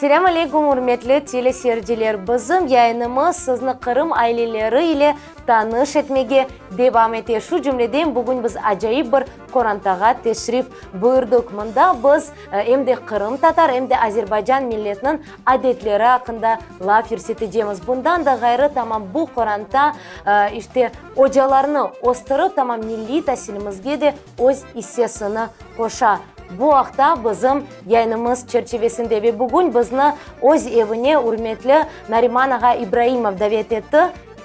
Selâm aleykum, ürmetli teleseyirciler! Bizim yayınımız sizni Qırım aileleri ile tanış etmege devam ete. Şu cümleden, bugün biz acayip bir qorantağa teşrif buyurdıq. Mında biz em de qırımtatar, em de azerbaycan milletiniñ adetleri aqqında laf yürsetecemiz. Bundan da ğayrı, tamam bu qoranta, işte, ocalarnı östürip, tamam milliy tasilimizge de öz issesini qoşa. Bu aqta bizim yayınımız çerçivesinde ve bugün bizni öz evine ürmetli Nariman ağa İbraimov davet etti.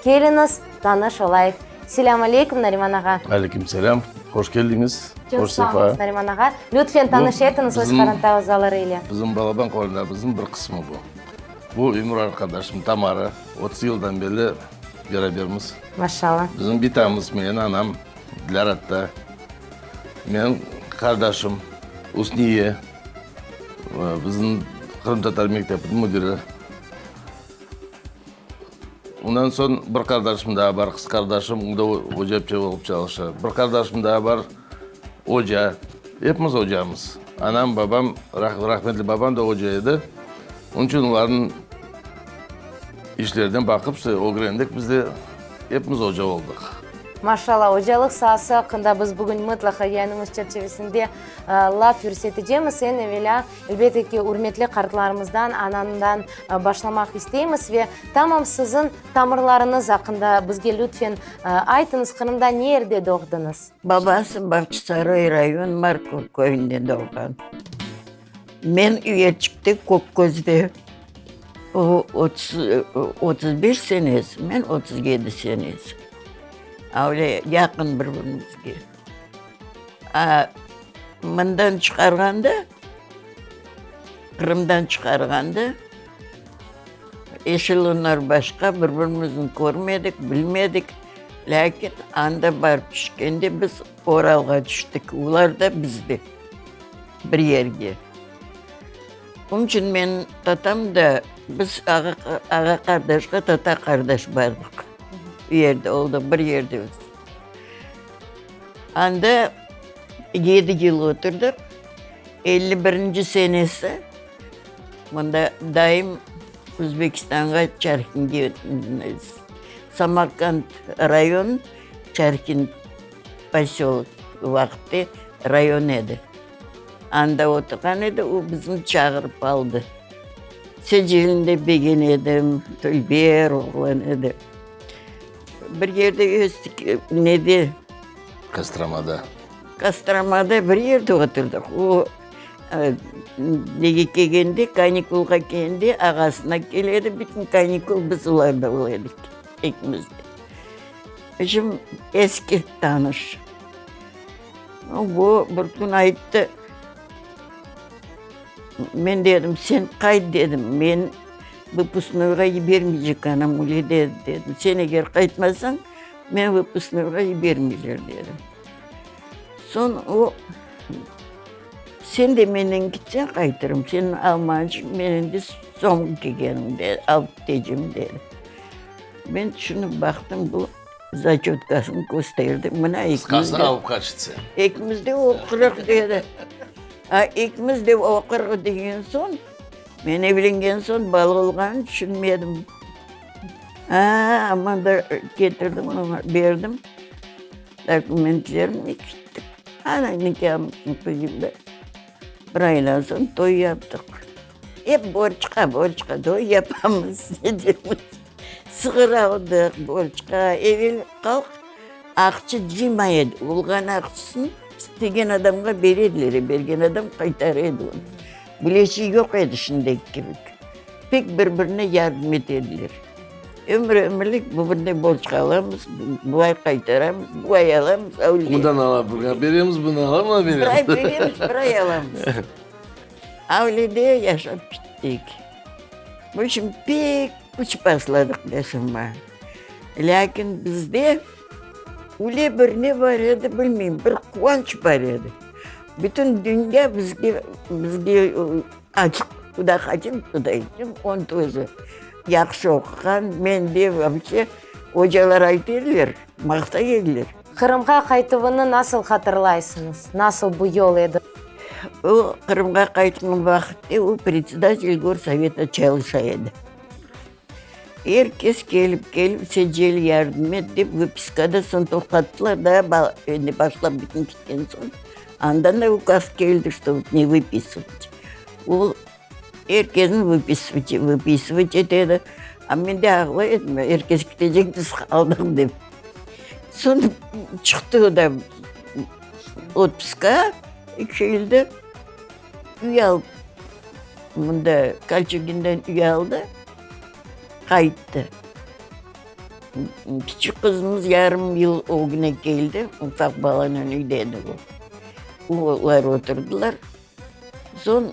Keliñiz, tanış olayıq. Selâm aleyküm, Nariman ağa. Aleyküm selâm. Hoş keldiñiz. Çoq sağ oluñız, Nariman ağa. Lütfen, tanış etiñiz öz qoranta azaları ile. Bizim balaban qorantamıznıñ bir qısmı bu. Bu ömür arqadaşım Tamara. 30 yıldan berli berabermiz. Maşallah. Bizim bitamız, menim anam Dilâra atta. Menim qardaşım Usniye, bizim qırımtatar mektebiniñ müdiri. Ondan soñ bir qardaşım daa bar, qız qardaşım, o da ocapçe olıp çalışa. Bir qardaşım daa bar, oca. Epimiz ocamız. Anam, babam, rahmetli babam da oca edi. Onıñ içün olarnıñ işlerinden baqıp, ögrendik, biz de epimiz oca oldıq. Maşallah, ocalıq saası aqqında biz bugün mıtlaqa yayınımız çerçivesinde laf yürsetecemiz. Eñ evelâ, elbette ki, ürmetli qartlarımızdan, anandan başlamaq isteymiz ve tamam siziñ tamırlarıñız aqqında bizge lütfen aytıñız, Qırımda ne yerde doğdıñız? Babası Bağçasaray rayon Markov köyünde doğğan. Men Üyerçikte, Kökközde. O, 35 senesi, men 37 senesi. Öyle yaqın bir-birimizge. A, mından çıqarğanda, Qırımdan çıqarğanda, eşelonlar başqa, bir-birimizni körmedik, bilmedik. Lâkin anda barıp tüşkende biz Oralğa tüştik, olar da biz de bir yerge. Onıñ içün men tatam da, biz ağa-qardaşqa tata-qardaş bardıq. Bir yerde oldıq, bir yerde. Anda yedi yıl oturdıq. 51-nci senesi mında dayım Özbekistanğa Çarhinge, Samarkand rayon, Çarhin posölok vaqıtte rayon edi. Anda oturğan edi, o bizni çağırıp aldı. Secelini de begen edim, dülber oğlan edi. Bir yerde östik, nede? Kostromada. Kostromada bir yerde oturdıq. O, nege kelgende, kanikulğa kelgende, ağasına kele edi, bütün kanikul biz olarda ola edik, ekimiz de. Şimdi eski tanış. Bu bir kün ayttı, men dedim, sen qayt dedim, men vıpusnoyğa yibermeycek anam öyle dedi dedim, sen eger qaytmasañ, men vıpusnoyğa yibermeyler dedim. Soñ o, sen de menen kitseñ qaytırım, seni almaq içün men endi soñ kelgenim dedi, alıp ketecem dedi. Men tüşünip baqtım, bu zaçötkasını kösterdi, mına ekimiz de. Qısqası alıp qaçtı. Ekimiz de oqurıq dedi. A, ekimiz de oqurıq degen soñ, men evlengen soñ bala olğanını tüşünmedim. A, aman da ketirdim oña, berdim dokumentlerimni, kettik. Ana nikâhımıznı qıyıldı. Bir aydan soñ toy yaptıq. Ep borcqa, borcqa toy yapamız, edemiz. Sığır aldıq borcqa. Evel halq aqça cıymay edi. Olğan aqçasını istegen adamğa bere ediler, bergen adam qaytara edi onı. Böyle şey yoq edi şimdiki kibi. Pek bir-birine yardım ete ediler. Ömür-ömürlik bir-birine borcqa alamız, bu ay qaytaramız, bu ay alamız, öyle. Bundan alıp bir beremiz, bundan alıp buna beremiz. Bir ay beremiz, bir ay alamız. Öyle de yaşap kettik. Bu içün pek küç başladıq yaşamağa. Lâkin bizde öyle bir ne bar edi, bilmeyim, bir quvanç bar edi. Bütün dünya bizge, bizge açıq, quda hatim, quda ettim, on tozı yahşı oquğan, men de voobşe, ocalar ayta ediler, maqtay ediler. Qırımğa qaytuvını nasıl hatırlaysıñız? Nasıl bu yol edi? O, Qırımğa qaytqan vaqıtte o, predsedatel gorsoveta çalışa edi. Er kes kelip, kelip, Secel, yardım et, dep, vıpiskada soñ toqtattılar da, endi başlap bütün ketken soñ, andan da ukaz keldi, çto ne vıpisıvat. O, er kesni vıpisıvat, vıpisıvat ete edi. A men de ağlay edim, er kes ketecek, biz qaldıq, dep. Soñ çıqtı o da otpuska, keldi, üy alıp, mında Kolçeginden üy aldı, qayttı. Kiçik qızımız yarım yıl ögüne keldi, ufaq balanen üyde edi o. Olar oturdılar. Soñ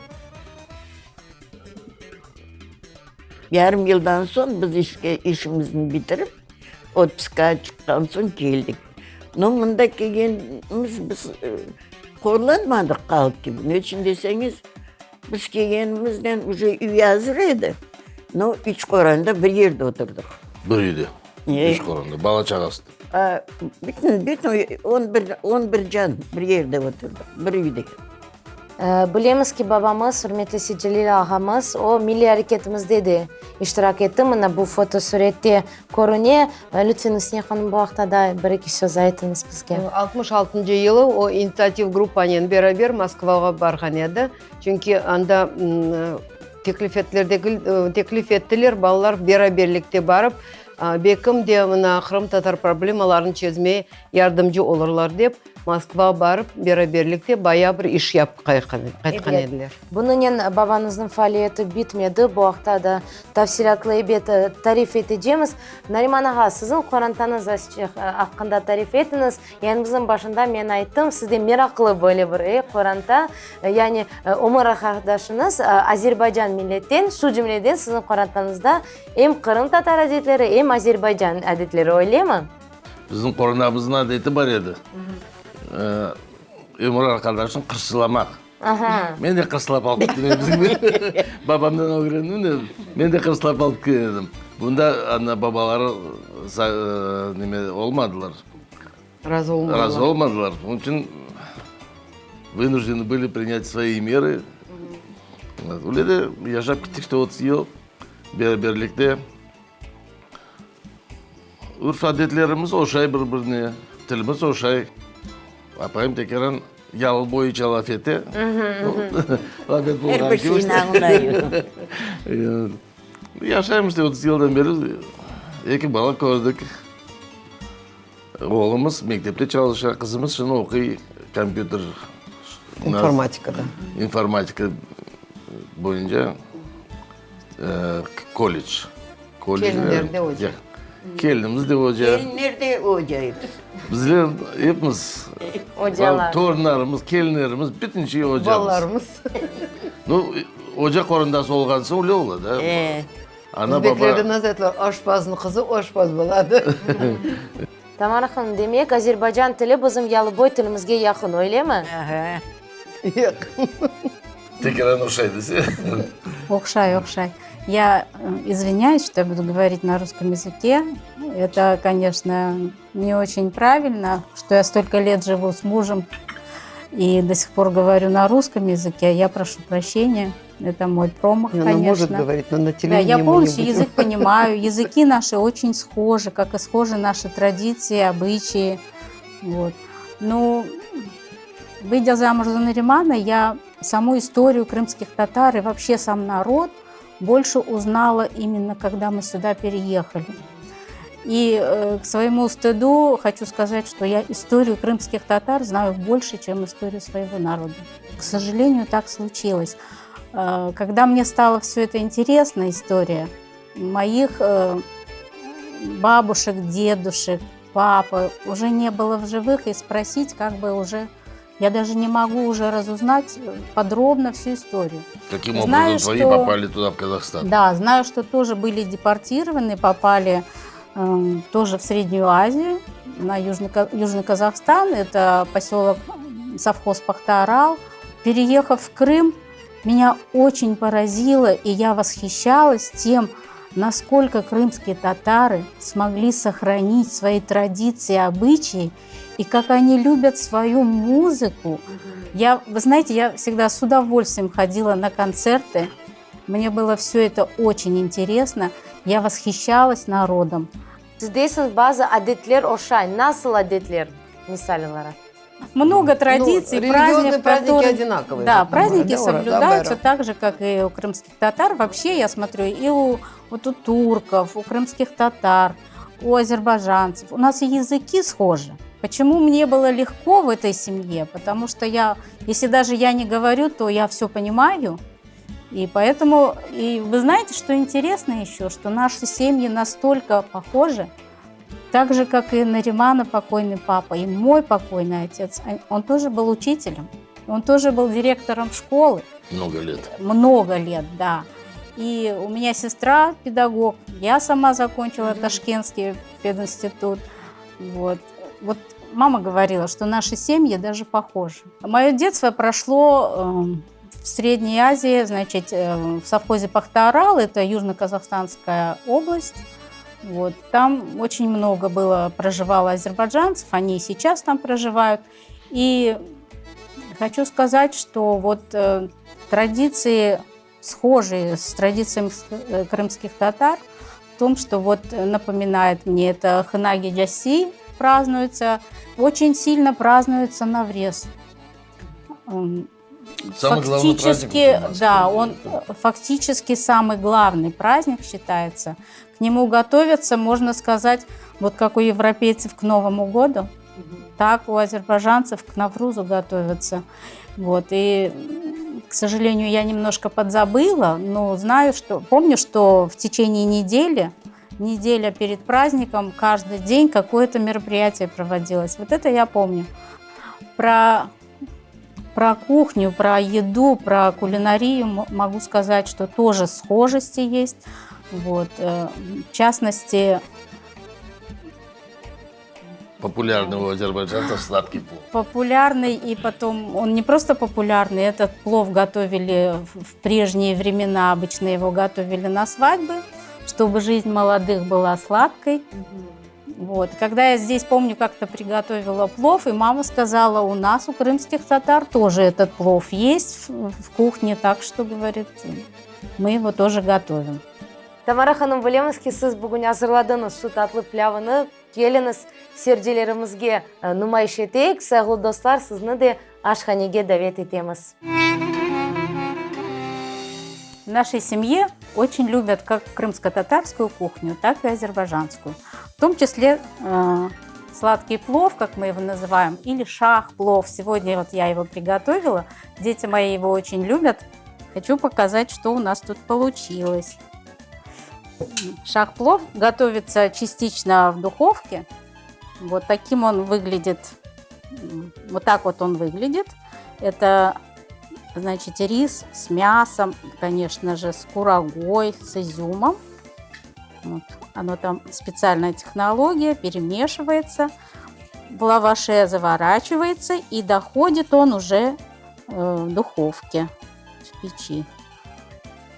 yarım yıldan soñ biz işke, işimizni bitirip, otpuskağa çıqqan soñ keldik. No, mında kelgenimiz biz qorlanmadıq halq kibi. Ne içün deseñiz, biz kelgenimizden uje üy azır edi. No, üç qoranta bir yerde oturdıq. Bir üyde, üç qoranta, bala-çağası. Bütün, bütün on bir, on bir can bir yerde oturdıq, bir üyde. Bilemiz ki, babamız, ürmetli Seytcelil ağamız, o, milliy areketimizde de iştirak etti. Mına bu fotosurette körüne. Lütfen, Üsniye hanım, bu aqta da bir-eki söz aytıñız bizge. Altmış altıncı yılı o, initsiativ gruppanen beraber Moskvağa barğan edi. Çünki anda teklif ettiler degil, teklif ettiler, balalar beraberlikte barıp, bekim de mına qırımtatar problemalarını çezmeye yardımcı olurlar dep, Moskvağa barıp, beraberlikte bayağı bir iş yapıp qaytqan ediler. Bunınen babañıznıñ faaliyeti bitmedi, bu aqta da tafsilâtlı ebet tarif etecemiz. Nariman ağa, siziñ qorantañız aqqında tarif etiñiz. Yayınımıznıñ başında men ayttım, sizde meraqlı böyle bir qoranta, yani ömür arqadaşıñız Azerbaycan milletten, şu cümleden siziñ qorantañızda em qırımtatar adetleri, em azerbaycan adetleri, öylemi? Bizim qorantamıznıñ adeti bar edi, ömür arqadaşını qırsılamaq. Men de qırsılap alıp ketken edim. Babamdan ögrendim de, men de qırsılap alıp ketken edim. Bunda ana-babaları neme olmadılar. Razı olmadılar. Razı olmadılar. Onıñ içün vınujdenı bıli prinât svoi merı. Öyle de yaşap kettik işte 30 yıl beraberlikte. Urf-adetlerimiz oşay bir-birine, tilimiz oşay. Apayım tekeren yalı boyunca laf ete. Laf etip Er olğan bir kibi. şeyni añlayım. Yaşaymız işte 30 yıldan beri. Eki bala kördik. Oğlumız mektepte çalışa, qızımız şimdi oquy kompyuter. İnformatikada. İnformatika boyunca. Kollec. Kelinler de oca. Kelinimiz de oca. Kelinler de oca episi. Bizler epimiz. Ocalar. Torunlarımız, kelinlerimiz, bütün şey ocamız. Balalarımız. Nu, oca qorantası olğan soñ öyle ola da. Ana, baba. Özbeklerde nasıl aytalar, aşpaznıñ qızı oşpaz boladı. Tamara hanım, demek, Azerbaycan tili bizim yalıboy tilimizge yaqın, öylemi? Aha. Yaqın. Tekrar oşay dese. Oqşay, oqşay. Я извиняюсь, что я буду говорить на русском языке. Это, конечно, не очень правильно, что я столько лет живу с мужем и до сих пор говорю на русском языке. Я прошу прощения. Это мой промах, Она конечно. может говорить, но на Да, телевидении я мы не полностью будем. язык понимаю. Языки наши очень схожи, как и схожи наши традиции, обычаи. Вот. Ну, выйдя замуж за Наримана, я саму историю крымских татар и вообще сам народ больше узнала именно, когда мы сюда переехали. И э, к своему стыду хочу сказать, что я историю крымских татар знаю больше, чем историю своего народа. К сожалению, так случилось. Э, когда мне стало все это интересно, история моих э, бабушек, дедушек, папы уже не было в живых, и спросить как бы уже я даже не могу уже разузнать э, подробно всю историю. Каким Знаю, образом твои что- попали туда, в Казахстан? Да, знаю, что тоже были депортированы, попали эм, тоже в Среднюю Азию, на Южный, Южный Казахстан, это поселок совхоз Пахтаарал. Переехав в Крым, меня очень поразило, и я восхищалась тем. Насколько крымские татары смогли сохранить свои традиции, обычаи, и как они любят свою музыку. Я, вы знаете, я всегда с удовольствием ходила на концерты. Мне было все это очень интересно. Я восхищалась народом. Siz deysiñiz, bazı adetler oşay. Nasıl adetler, misal olaraq? Много традиций, Ну, религиозные праздников, праздники которые... одинаковые Да, же, по-моему, праздники да, Ураза соблюдаются Байрам? так же, как и у крымских татар. Вообще, я смотрю, и у, вот у турков, у крымских татар, у азербайджанцев. У нас и языки схожи. Почему мне было легко в этой семье? Потому что я, если даже я не говорю, то я все понимаю. И поэтому, и вы знаете, что интересно еще, что наши семьи настолько похожи, так же, как и Наримана покойный папа, и мой покойный отец, он тоже был учителем, он тоже был директором школы. Много лет. Много лет, да. И у меня сестра педагог, я сама закончила Ташкентский пединститут. Вот. Вот мама говорила, что наши семьи даже похожи. Мое детство прошло эм, в Средней Азии, значит, э, в совхозе Пахтаарал, это Южно-Казахстанская область. Вот. Там очень много было, проживало азербайджанцев, они и сейчас там проживают. И хочу сказать, что вот э, традиции схожие с традициями э, крымских татар, в том, что вот напоминает мне это Хына Геджеси празднуется, очень сильно празднуется Наврез. Самый главный праздник фактически, мусульманский. да, он э, фактически самый главный праздник считается. К нему готовятся, можно сказать, вот как у европейцев к Новому году, так у азербайджанцев к Наврузу готовятся. Вот, и, к сожалению, я немножко подзабыла, но знаю, что, помню, что в течение недели, неделя перед праздником, каждый день какое-то мероприятие проводилось. Вот это я помню. Про про кухню, про еду, про кулинарию могу сказать, что тоже схожести есть. Вот. Э, в частности... Популярный у азербайджанцев сладкий плов. Популярный, и потом он не просто популярный, этот плов готовили в прежние времена, обычно его готовили на свадьбы, чтобы жизнь молодых была сладкой. Вот. Когда я здесь, помню, как-то приготовила плов, и мама сказала, у нас, у крымских татар, тоже этот плов есть в, в кухне, так что, говорит, мы его тоже готовим. Tamara hanım, bilemiz ki, siz bugün azırladıñız şu tatlı pilâvını. Keliñiz, seyircilerimizge numayış eteyik. Sayğılı dostlar, sizni de aşhanege davet etemiz. В нашей семье очень любят как крымско-татарскую кухню, так и азербайджанскую. В том числе э, сладкий плов, как мы его называем, или шах-плов. Сегодня вот я его приготовила. Дети мои его очень любят. Хочу показать, что у нас тут получилось. Шах-плов готовится частично в духовке. Вот таким он выглядит. Вот так вот он выглядит. Это, значит, рис с мясом, конечно же, с курагой, с изюмом. Вот. Оно там специальная технология, перемешивается, в лаваше заворачивается и доходит он уже э, в духовке, в печи.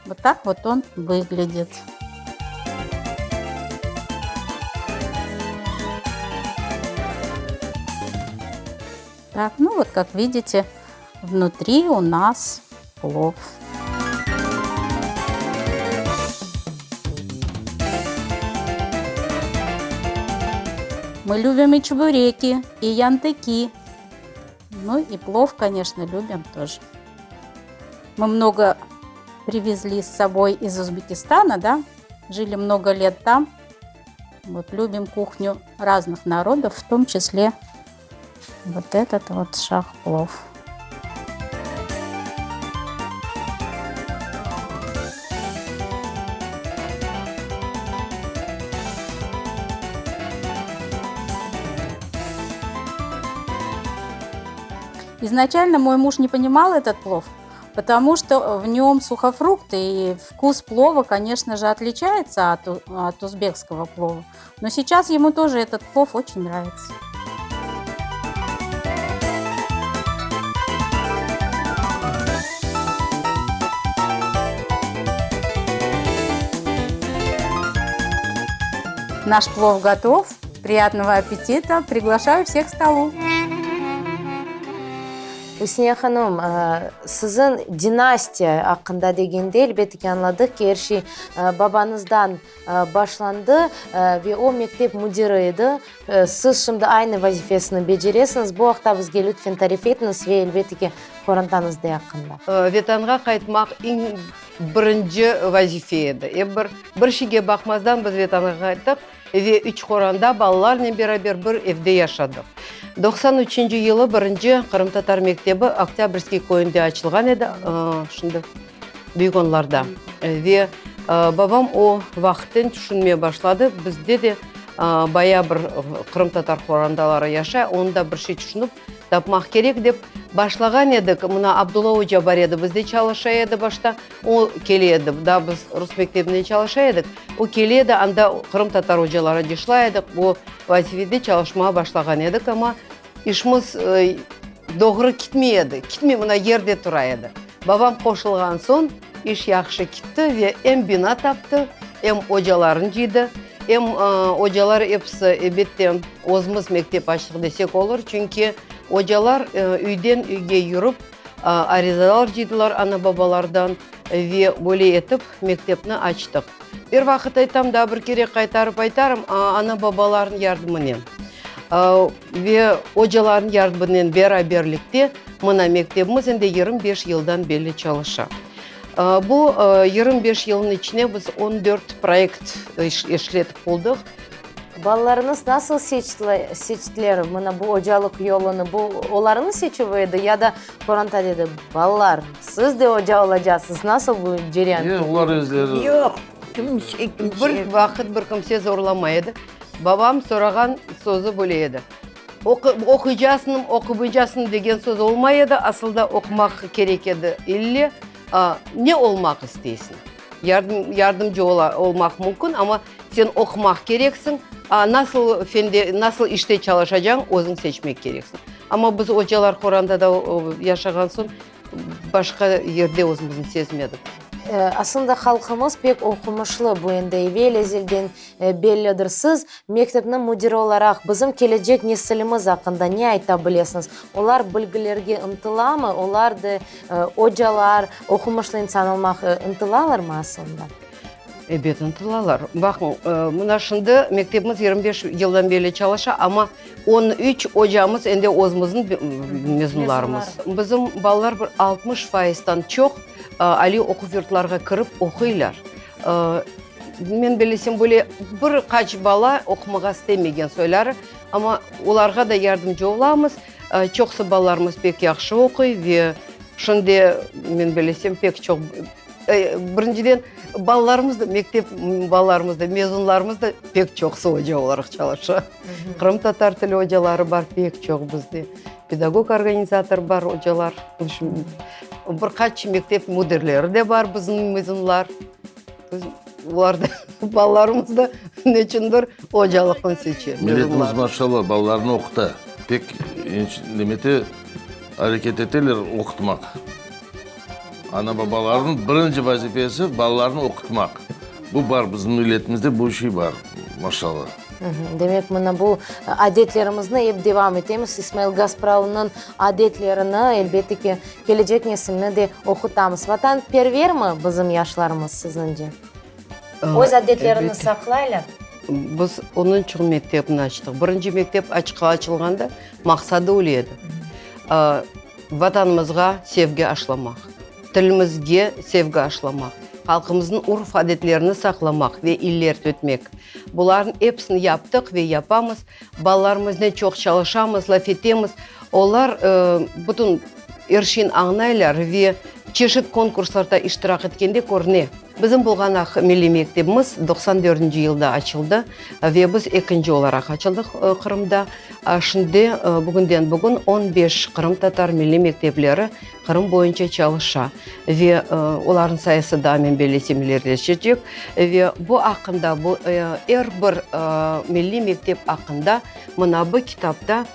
Вот так вот он выглядит. Так, ну вот как видите, внутри у нас плов. Мы любим и чебуреки, и янтыки. Ну и плов, конечно, любим тоже. Мы много привезли с собой из Узбекистана, да, жили много лет там. Вот любим кухню разных народов, в том числе вот этот вот шах-плов. Изначально мой муж не понимал этот плов, потому что в нем сухофрукты, и вкус плова, конечно же, отличается от, от узбекского плова. Но сейчас ему тоже этот плов очень нравится. Наш плов готов. Приятного аппетита! Приглашаю всех к столу. Üsniye hanım, siziñ dinastiya aqqında degende, elbette ki, añladıq ki, er şey babañızdan başlandı ve o mektep müdiri edi. Siz şimdi aynı vazifesini beceresiñiz. Bu aqta bizge lütfen tarif etiñiz ve, elbette ki, qorantañız de aqqında. Vetanğa qaytmaq eñ birinci vazife edi. Ep bir, bir şeyge baqmazdan biz Vetanğa qayttıq ve üç qoranda balalarnen beraber bir evde yaşadıq. 93-nci yılı birinci qırımtatar mektebi Oktâbrskiy köyünde açılğan edi, şimdi Büyük Onlarda. Ve babam o vaqıtten tüşünmeye başladı, bizde de baya bir qırımtatar qorantaları yaşay, onı da bir şey tüşünip tapmaq kerek dep başlağan edik. Mına Abdulla oca bar edi, bizde çalışa edi başta, o kele edi, daa biz rus mektebinde çalışa edik, o kele edi, anda qırımtatar ocaları cışlay edik, bu vazifede çalışmağa başlağan edik, amma işimiz doğru kitmey edi, kitmey, mına yerde tura edi. Babam qoşulğan soñ iş yahşı kitti ve em bina taptı, em ocalarını cıydı, em ocalar episi, elbette, özümiz mektep açtıq desek olur, çünki ocalar üyden üyge yürip, arizalar cıydılar ana-babalardan ve böyle etip mektepni açtıq. Er vaqıt aytam, daa bir kere qaytarıp aytarım, ana-babalarnıñ yardımınen. Ve ocalarnıñ yardımınen beraberlikte mına mektebimiz endi 25 yıldan berli çalışa. Bu 25 yılnıñ içine biz 14 proyekt işletip oldıq. Balalarıñız nasıl seçtiler mına bu ocalıq yolunı? Bu olarnıñ seçüvi edi ya da qoranta dedi, balalar, siz de oca olacaqsıñız? Nasıl bu ceryan? Yoq, olar özleri. Yoq, kimse, kimse. Bir vaqıt bir kimse zorlamay edi. Babam sorağan sözü böyle edi, Oquycasıñ, oqumaycasıñ degen söz olmay edi, asılda oqumaq kerek edi. İlle ne olmaq isteysiñ? Yardım, yardımcı ola, olmaq mümkün, amma sen oqumaq kereksiñ, a nasıl fende, nasıl işte çalışacañ, özüñ seçmek kereksiñ. Amma biz ocalar qorantada yaşağan soñ, Başqa yerde özümizni sezmedik. Aslında halqımız pek oqumışlı, bu endi evel-ezelden bellidir. Siz mektepniñ müdiri olaraq bizim kelecek nesilimiz aqqında ne ayta bilesiñiz? Olar bilgilerge ıntılamı? Olar da ocalar, oqumışlı insan olmaq ıntılalarmı aslında? Ebet, ıntılalar. Baqıñ, mına şimdi mektebimiz 25 yıldan berli çalışa, amma 13 ocamız endi özümizniñ mezunlarımız. Bizim balalar bir 60 fayızdan çoq aliy oquv yurtlarğa kirip oquylar. Men bilesem, böyle bir qaç bala oqumağa istemegen soyları, amma olarğa da yardımcı olamız. Çoqusı balalarımız pek yahşı oquy ve şimdi, men bilesem, pek çoq Birinciden, balalarımız da, mektep balalarımız da, mezunlarımız da pek çoqusı oca olaraq çalışa. Qırımtatar tili ocaları bar pek çoq bizde. Pedagog-organizator bar ocalar. Bir qaç mektep müdirleri de bar bizim mezunlar. Olar da, balalarımız da neçündir ocalıqnı seçe. Milletimiz, maşallah, balalarını oquta. Pek nemete areket eteler oqutmaq. Ana-babalarnıñ birinci vazifesi, balalarnı oqutmaq. Bu bar, bizim milletimizde bu şey bar, maşallah. Demek, mına bu adetlerimizni ep devam etemiz. İsmail Gaspralınıñ adetlerini, elbette ki, kelecek nesilni de oqutamız. Vatanpervermi bizim yaşlarımız, siziñce? Öz adetlerini saqlaylar? Biz onıñ içün mektepni açtıq. Birinci mektep açılğanda maqsadı öyle edi. Vatanımızğa sevgi aşlamaq, tilimizge sevgi aşlamaq, halqımıznıñ urf-adetlerini saqlamaq ve ilerletmek. Bularnıñ episini yaptıq ve yapamız. Balalarımıznen çoq çalışamız, laf etemiz. Olar bütün er şeyni añlaylar ve çeşit konkurslarda iştirak etkende körüne. Bizim Bulğanaq milliy mektebimiz 94-nci yılda açıldı ve biz ekinci olaraq açıldıq Qırımda. Şimdi bugünden bugün 15 qırımtatar milliy mektepleri Qırım boyunca çalışa ve olarnıñ sayısı daa, men bellesem, ilerileşecek. Ve bu aqqında, bu er bir milliy mektep aqqında mına bu kitapta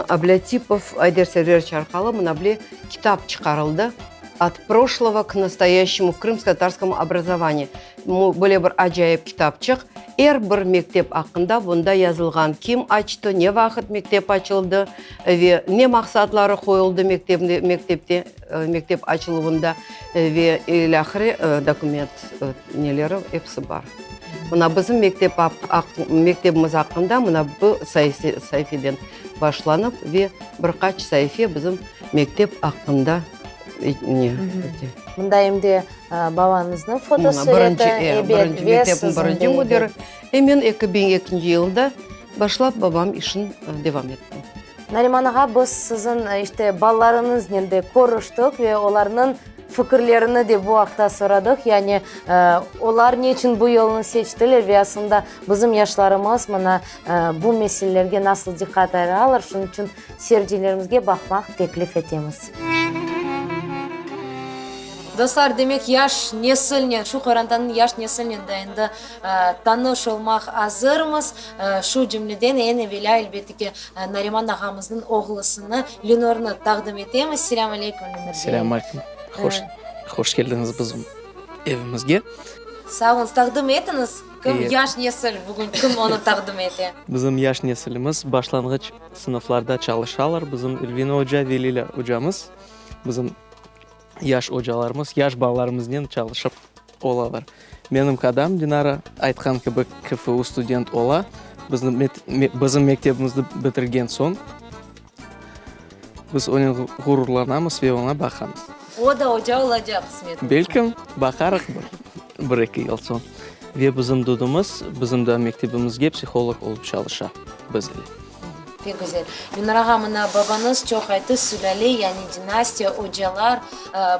Ablâtipov Ayder Serveroviç arqalı mına bile kitap çıqarıldı, Ot proşlogo k nastoyaşçemu v krımsko-tatarskom obrazovaniyi. Böyle bir acayip kitapçıq. Er bir mektep aqqında bunda yazılğan, kim açtı, ne vaqıt mektep açıldı ve ne maqsatları qoyuldı mektepte, mektep açıluvında ve ilâhre dokument neleri episi bar. Mına bizim mektep mektebimiz aqqında mına bu saifeden başlanıp ve bir qaç saife bizim mektep aqqında ne. Mında em de Babañıznıñ fotosureti, ebet, ve siziñ de, ebet. E men 2002 yılda başlap babam işin devam ettim. Nariman ağa, biz siziñ, işte, balalarıñıznen de körüştik ve olarnıñ fikirlerini de bu aqta soradıq. Yani, olar ne içün bu yolnı seçtiler ve aslında bizim yaşlarımız mına bu meselelerge nasıl diqqat ayıralar, şunıñ içün seyircilerimizge baqmaq teklif etemiz. Dostlar, demek, yaş nesilnen, şu qorantanıñ yaş nesilnen de endi tanış olmaq azırmız. Şu cümleden, eñ evelâ, elbette ki, Nariman ağamıznıñ oğlusını, Lenornı taqdim etemiz. Selâm aleyküm, Lenor bey. Selâm aleyküm. Hoş, hoş keldiñiz bizim evimizge. Sağ oluñız. Taqdim etiñiz. Kim yaş nesil bugün, kim onı taqdim ete? Bizim yaş nesilimiz başlanğıç sınıflarda çalışalar. Bizim Elvina oca ve Lilâ ocamız, bizim Yaş ocalarımız yaş balalarımıznen çalışıp olalar. Menim kadam Dinara, aytqan kibi, KFU student ola. Bizni, bizim mektebimizni bitirgen soñ, biz onen ğururlanamız ve oña baqamız. O da oca olacaq, qısmet olsa. Belkim, baqarıq bir, bir-eki yıl soñ. Ve bizim dudumız bizim da mektebimizge psiholog olıp çalışa biz ile. Pek güzel. Lenur ağa, mına babañız çoq ayttı, sülâle, yani dinastiya, ocalar.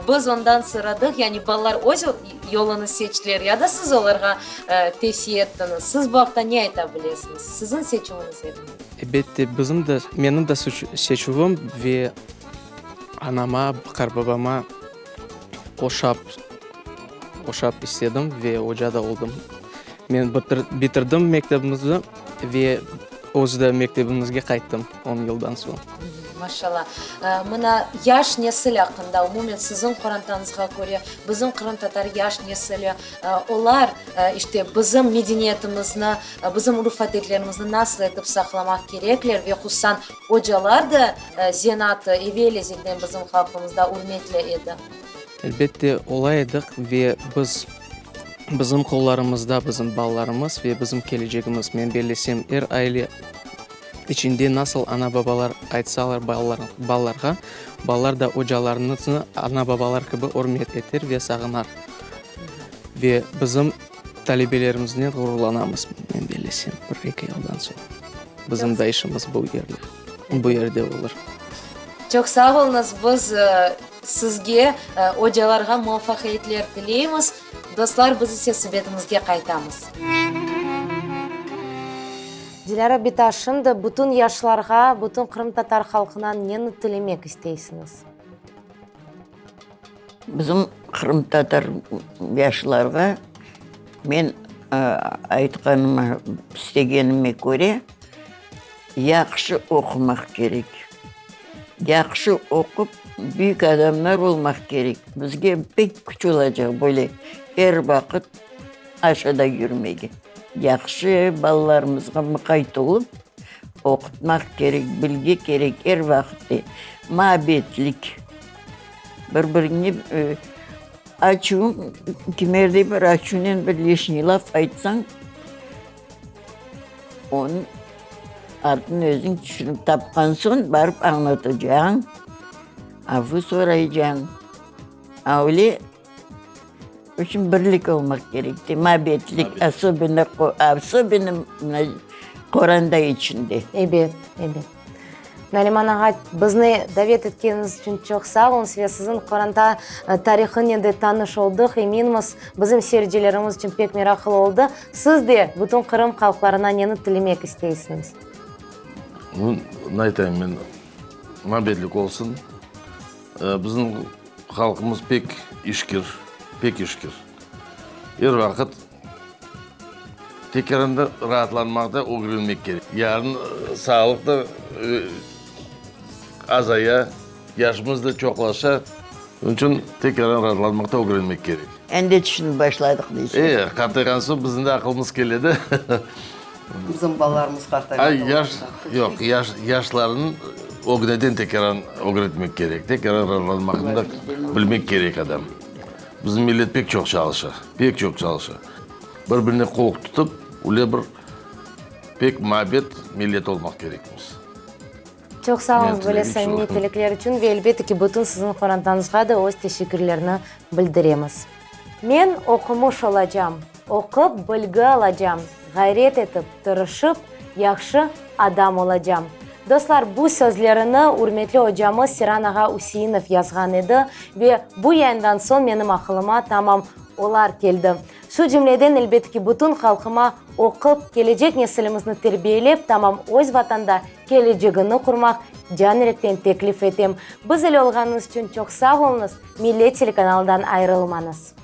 Biz ondan soradıq, yani balalar öz yolunı seçtiler ya da siz olarğa tevsiye ettiñiz? Siz bu aqta ne ayta bilesiñiz? Siziñ seçüviñiz edimi? Elbette, bizim de, menim de seçüvim ve anama, qartbabama oşap, oşap istedim ve oca da oldım. Men bitirdim mektebimizni ve özü de mektebimizge qayttım on yıldan soñ. Maşallah. Mına, yaş nesil aqqında, umumen siziñ qorantañızğa köre, bizim qırımtatar yaş nesili, olar, işte, bizim medeniyetimizni, bizim urf-adetlerimizni nasıl etip saqlamaq kerekler ve hususan ocalar da zenaatı evel-ezelden bizim halqımızda ürmetli edi. Elbette, ola edik ve biz, bizim qollarımızda bizim balalarımız ve bizim kelecegimiz. Men bellesem, er aile içinde nasıl ana-babalar aytsalar balalarğa, balalar da ocalarınıznı ana-babalar kibi ürmet eter ve sağınar. Ve bizim talebelerimiznen ğururlanamız, men bellesem, bir-eki yıldan soñ. Bizim da işimiz bu yerde, bu yerde olur. Çoq sağ oluñız, biz sizge, ocalarğa muvafaqiyetler tileymiz. Dostlar, biz ise subetimizge qaytamız. Dilâra bita, şimdi bütün yaşlarğa, bütün qırımtatar halqına neni tilemek isteysiñiz? Bizim qırımtatar yaşlarğa men aytqanıma, istegenime köre, yahşı oqumaq kerek. Yahşı oqup, büyük adamlar olmaq kerek. Bizge pek küç olacaq böyle er vaqıt aşağıda yürmege. Yahşı balalarımızğa muqayt olıp, oqutmaq kerek, bilgi kerek er vaqıt. Muabbetlik, bir-birine açuvıñ, kimerde bir açuvnen bir lişniy laf aytsañ, Onıñ artın özüñ tüşünip tapqan soñ, barıp añlatacañ, afu soraycañ. A öyle içün birlik olmaq kerek, mabetlik, osobenno, osobenno mına qoranta içinde. Ebet, ebet. Nariman ağa, bizni davet etkeniñiz içün çoq sağ oluñız ve siziñ qoranta tarihınen de tanış oldıq. Eminmiz, bizim seyircilerimiz içün pek meraqlı oldı. Siz de bütün Qırım halqlarına neni tilemek isteysiñiz? Ne aytayım men, mabetlik olsun. Bizim halqımız pek işkir, pek işkir. Er vaqıt Tekârında raatlanmaq da ögrenmek kerek. Yarın sağlıq da azaya, yaşımız da çoqlaşa. Onıñ içün tekrar raatlanmaqta ögrenmek kerek. Endi tüşünip başladıq deysiñ. E, qartayğan soñ bizim de aqılımız kele de. Bizim balalarımız qartaymadı. Ay, yaş, yoq, yaş, yaşlarnıñ ögneden tekrar ögretmek kerek. Tekrar raatlanmaqnı da bilmek kerek adam. Bizim millet pek çoq çalışa, pek çoq çalışa. Bir-birine qol tutıp, öyle bir pek mabet millet olmaq kerekmiz. Çoq sağ oluñız böyle samimiy tilekler içün ve elbette ki, bütün siziñ qorantañızğa da öz teşekkürlerni bildiremiz. Men oqumış olacam, oqup bilgi alacam, ğayret etip, tırışıp, yahşı adam olacam. Dostlar, bu sözlerini ürmetli ocamız Siran ağa Üseinov yazğan edi ve bu yayından soñ menim aqılıma tamam olar keldi. Şu cümleden, elbette ki, bütün halqıma oqup, kelecek nesilimizni terbiyelep, tamam öz Vatanda kelecegini qurmaq can-yürekten teklif etem. Biz ile olğanıñız içün çoq sağ oluñız, Millet telekanalından ayırılmañız.